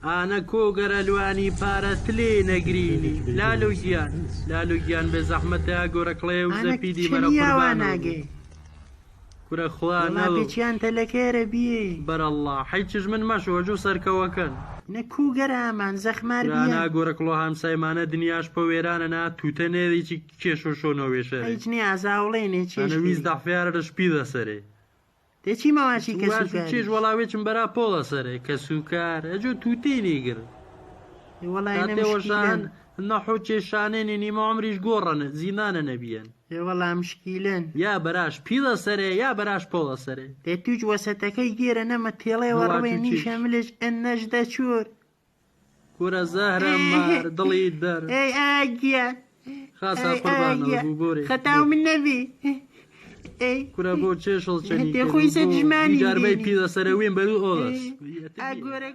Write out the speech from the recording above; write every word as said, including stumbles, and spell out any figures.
Ana kogara lwani para tlena grini. Lalo giyan. Lalo giyan be zahmata agora kleu zepidi mara qurbano. Kura khula nalo. Bichiyan telekere biye. Bar Allah. Hichish min mashu waju sarkawakan. Ne kugara man zakhmar biye. Ana agora klo hamsay mana dniyash pawerana na tutene de chi kesho shono weshere. Hichni azawlene chi. Ana wiz dahfiyara da shpida sere. Te chi mawashi kasukar. Chish wala wechin bara pola sere kasukar. Ajo tute negr. E wala ina mushkilan. Na hoche shanene ni ma umrish goran zinana nabiyan. E wala mushkilan. Ya barash pila sere, ya barash pola sere. Te tuj wasataka gera na matele warwe ni shamlish en najda chur. Kura zahra mar, dali dar. Ey, agia. Khasa qurban al bubore. Khataw min nabi. Ey. Kura bo cheshol chani. Te khuisa jimani. Jarbai pila sere win baru olas. Agora